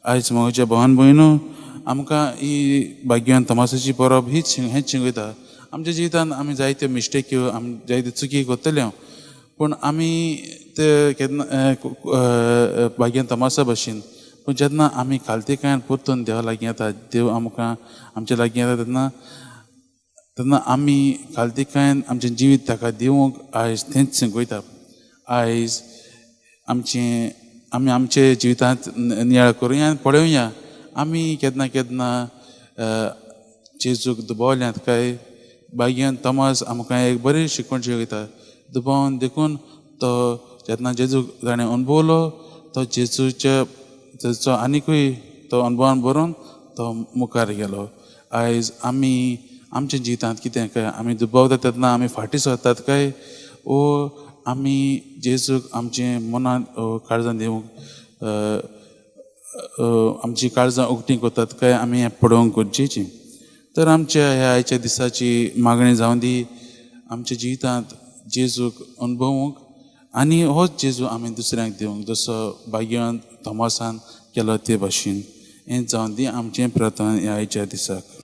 आयज म्हज्या भावान भयणू, आमकां ही भाग्यवान तोमासाची परब हीच हेंच शिकयता. आमच्या जिवितांत आमी जायत्यो मिस्टेक्यो, आमी जायत्यो चुकी करतले, पूण आमी ते केन्ना भाग्यान तोमासा भशेन. पूण जेन्ना आमी खालतीकायन परतून देवा लागीं येता, देव आमकां आमच्या लागीं येता, तेन्ना तेन्ना आमी खालतीकायन आमचें जिवीत ताका दिवंक आयज तेंच शिकयता. आयज आमचें आमी आमचे जिवितांत नियाळ करुया आनी पळोवया, आमी केन्ना केन्ना जेजूक दुबावल्यात काय? भाग्यान तोमास आमकां एक बरी शिकवण शिकयता. दुबावन देखून तो जेन्ना जेजूक ताणें अणभवलो, तो जेजूच्या तेचो आनिकूय तो अणभवान बरोवन तो मुखार गेलो. आयज आमी आमच्या जिवितांत कितें काय, आमी दुबावता तेन्ना आमी फाटीं सरतात काय, वो आमी जेजूक आमचे मनांत काळजान दिवंक आमची काळजां उक्तीं करतात काय, आमी हें पळोवंक गरजेचें. तर आमच्या ह्या आयच्या दिसाची मागणी जावं दी, आमच्या जिवितांत जेजूक अणभवूंक आनी होच जेजू आमी दुसऱ्यांक दिवंक, जसो भाग्यवान थॉमसान केलो ते भाशेन. हें जावं दी आमचें प्रार्थना ह्या आयच्या दिसाक.